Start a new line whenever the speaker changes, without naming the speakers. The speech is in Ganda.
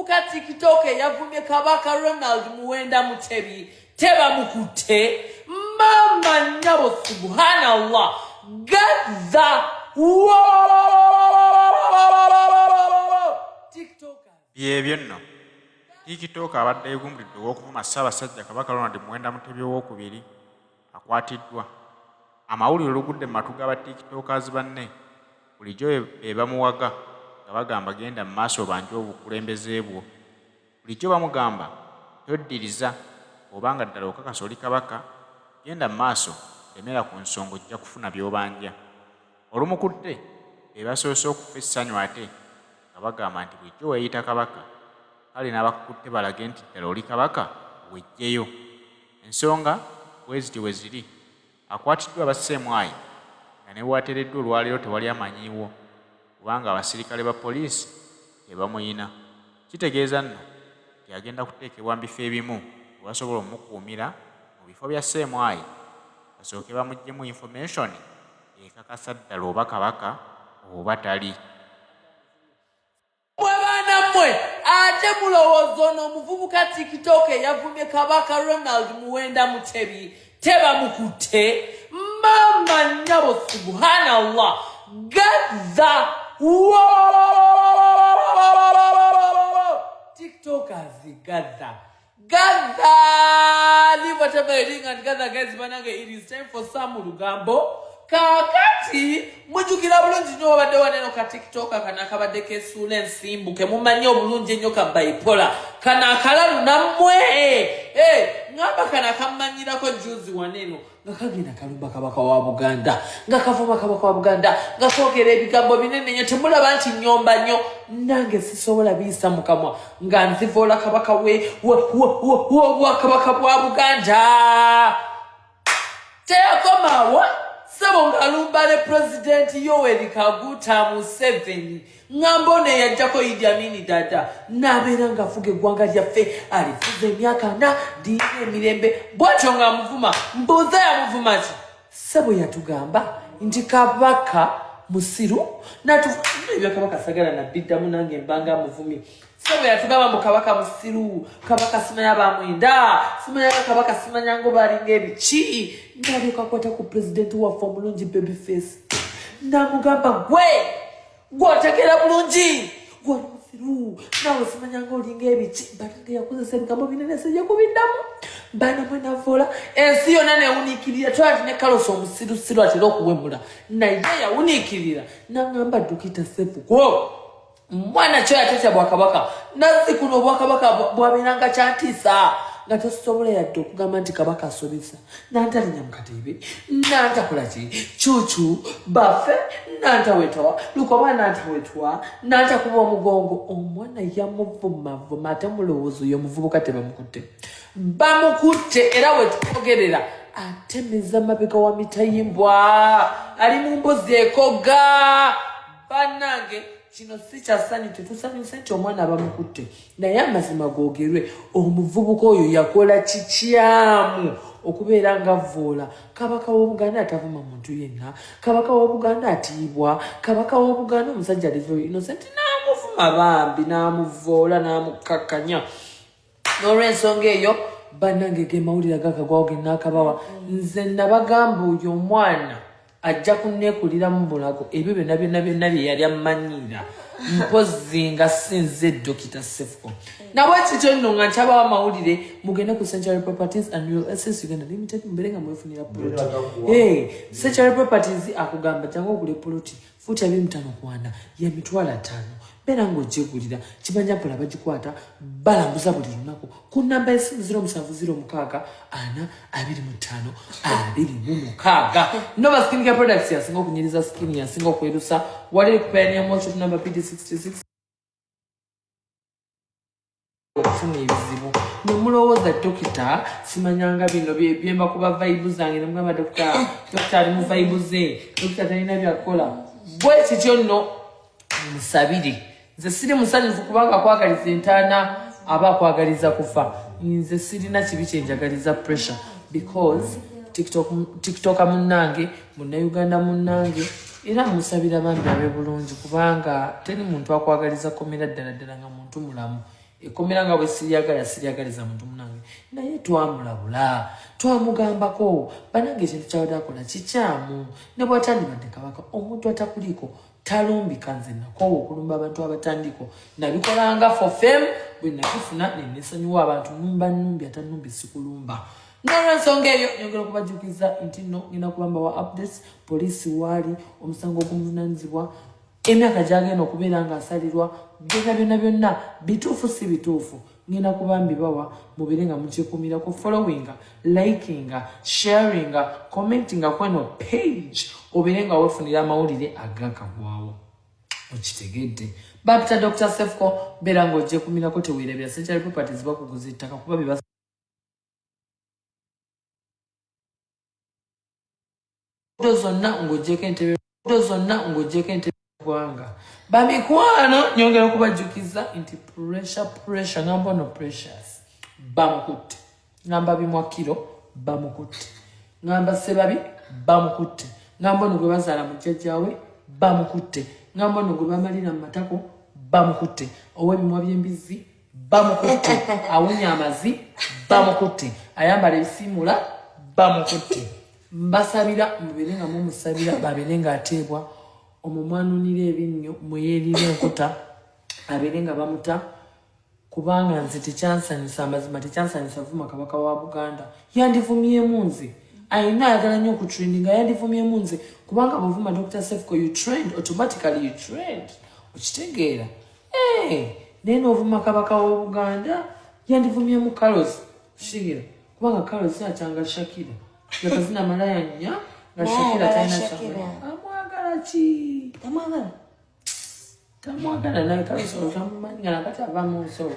Omuvubuka TikTok eyavumye Kabaka Ronald Muwenda Mutebi tebamukutte. Maama nnyabo, subhanallah, gather TikTok.
Byebyo nno. TikTok abadde yegumbulidde ow'okuvuma Ssaabasajja Kabaka Ronald Muwenda Mutebi Owookubiri akwatiddwa. Amawulire olugudde mu matu ga ba TikTokers banne bulijjo be bamuwaga nga bagamba genda mu maaso obanje obukulembeze bwo. Bulijjo bamugamba toddiriza bw'oba nga ddala okakasa oli Kabaka genda mu maaso lemera ku nsonga ojja kufuna by'obanja. Olumukutte be basoose okufa essanyu ate nga bagamba nti bulijjo weeyita Kabaka kale n'abakukutte balage nti ddala oli Kabaka weggyeyo. Ensonga bwe zityo bwe ziri. Akwatiddwa aba CMI nga ne w'ateereddwa olwaleero tewali amanyiiwo kubanga abasirikale ba poliisi tebamuyina. Kitegeeza nno nti agenda kuteekebwa mu bifo ebimu we basobola omukuumira mu bifo bya CMI basooke bamuggyemu yinfomesoni ekakasa ddala oba Kabaka oba tali.
Mwe baana mmwe ate mulowooza ono omuvubuka TikTok eyavumye Kabaka Ronald Muwenda Mutebi tebamukutte? Maama nnyabo, subhanallah, gather TikTokers, gather, gather, leave whatever you're doing and gather, guys. Banange, it is time for some lugambo. Kaakati mujjukira bulungi nnyo wabadde waneno ka TikTok kano akabadde kesuula ensimbu kemumanyi obulungi ennyo, ka bipolar kano akalalu nammwe. Ŋŋamba kano akammanyirako juzi waneno nga kagenda kalumba Kabaka wa Buganda, nga kavuma Kabaka wa Buganda, nga koogera ebigambo binene nnyo. Temulaba nti nyomba nnyo nange sisobola biyisa mu kamwa nga nzivoola Kabaka we w'obwakabaka bwa Buganda. Teyakomaawo sebo, ng'alumba ne Pulezidenti Yoweri Kaguta Museveni. Ŋŋamba ono eyajjako Idi Amini Dada n'abeera ng'afuga eggwanga lyaffe, alifuza emyaka 40, liyina emirembe, bw'atyo ng'amuvuma. Mbuuza, yamuvuma ki sebo? Yatugamba nti Kabaka musiru. Ebya Kabaka sagala nabiddamu nange mbanga amuvumi. Sebo yatugamba mu Kabaka musiru, Kabaka simanya bamwenda, simanya Kabaka simanya ngo balinga ebiki. Nalyoka akwata ku pulezidenti waffe omulungi baby face, namugamba, "Gwe gwotegera bulungi, gwoli musiru naawe, simanya nga olinga ebiki." Banange, yakozesa ebigambo binene, sijja kubiddamu. Baana mwenavoola ensi yonna newuniikirira. Twati ne Kalosi omusirusiru atera okuwemula naye yawuniikirira naŋŋamba, "Dokita Sefuko, mwana kyo yatetya bwakabaka." Nazzikuno obwakabaka bwabeeranga kyantiisa nga tosobola yadde okugamba nti Kabaka asobesa nantalinya mukatebe, nantakola ki cucu baffe, nantawetwa lukoba, nantawetwa, nantakuba omugongo. Omwana yamuvumavuma. Ate mulowooza oyo omuvubuka tebamukutte? Bamukutte, era wetwogerera atemeza mabega wa mitayimbwa, ali mu mbuzi ekoga. Bannange, kino si kyasanyu. Tetusanyuse nti omwana bamukutte, naye amazima googerwe, omuvubuka oyo yakola kikyamu okubeera nga voola Kabaka w'Obuganda. Atavuma muntu yenna. Kabaka w'Obuganda atiibwa. Kabaka w'Obuganda omusajja ali very innocent, n'amuvuma bambi, n'amuvoola, n'amukakkanya. N'olwensonga eyo, bannange, ge mawulire agakagwawo ge naakabawa. Nze nabagamba oyo omwana ajja kunneekuliramu bulago ebyo byonna byonna byonna bye yali ammanyiira, mpozi nga sinze Dokita Sefuko. Nabwe kityo nno nga nkyabawa amawulire, mugende ku Century Properties and Real Estate Uganda Limited, mubeere nga mwefunira poloti. Hey, Century Properties akugamba jangu ogule poloti futi 25 ku 40 ya 500,000, beera ng'ogyegulira kibanja mpola. Bagikwata balambuza buli lunaku ku namba y'essimu 0706 4 25 26. Nova Skincare Products yasinga okunyiriza skin, yasinga okwerusa. Wali ku Pioneer Mall, shop number PD 66. Okufuna ebizibu nemulowooza dokita simanyanga bino byemba kuba vibe zange, nemugamba dokita, dokita ali mu vibe ze, dokita talina byakukola. Bwe kityo nno musabire. Nze siri musanyufu kubanga akwagaliza entaana aba akwagaliza kufa. Nze sirina kibi kyenjagaliza Pressure because TikToker munnange, Munnayuganda munnange, era musabira bambi abe bulungi, kubanga teri muntu akwagaliza komera ddala ddala nga muntu mulamu. Ekkomera nga bwe siryagala, siryagaliza muntu munange, naye twamulabula, twamugambako, banange ekintu kyabadde akola kikyamu. Ne bwatandibadde kabaka, omuntu atakuliiko talumbika. Nze nakoowa okulumba abantu abatandiko, nabikolanga for fame, bwe nakifuna nenesonyiwa abantu. Numba numbi atanumbi sikulumba. Nolwensonga eyo nyongera okubajjukiza nti no ngenda kubamba wa updates, poliisi waali, omusango ogumuvunanyizibwa, emyaka gyagenda okubeera nga asalirwa, byonna byonna byonna bituufu si bituufu, ngenda kuba mbibawa. Mubeere nga mukyekuumirako, followinga, likinga, sharinga, commentinga kweno page, obeere nga wefunira amawulire agakagwawo. Okitegedde? Bapita Dr Sefco, beera nga ogyekumirako, teweerabira Century Properties, bakuguza ettaka kuba bye zonna ng'ogyeko entebe zonna ng'ogyeko entebe gwanga. Bamikwano, nyongera okubajjukiza nti pressure, pressure, ngamba ono Precious bamukutte, ngamba bimwakiro bamukutte, ngamba Sebabi bamukutte, ngamba ono gwe bazaala mu jjajjaawe bamukutte, ngamba ono gwe bamalira mu matako bamukutte, ow'ebimwa by'embizzi bamukutte, awunya amazi bamukutte, ayambala ebisiimula bamukutte. Mbasabira mubeere nga mumusabira, babeere nga ateebwa omwo mwanunira ebinnyo, mweyeerira enkota, abeere nga bamuta, kubanga nze tekyansanyusa, amazima tekyansanyusa vuma kabaka wa Buganda. Yandivumyemu nze, ayina ayagala nnyo okutrendinga, yandivumyemu nze, kubanga bwovuma Dr Sefco you trend automatically, you trend, okitegeera? Hey, naye novuma kabaka w'Obuganda. Yandivumyemu Carlos, okitegeera? Kubanga Carlos akyanga Shakira yakazina malaya nnya nga Shakira talina amwagala ki,
tamwagala,
tamwagala, naye Carlos tamumanyi nga nakati ava mu nsolo.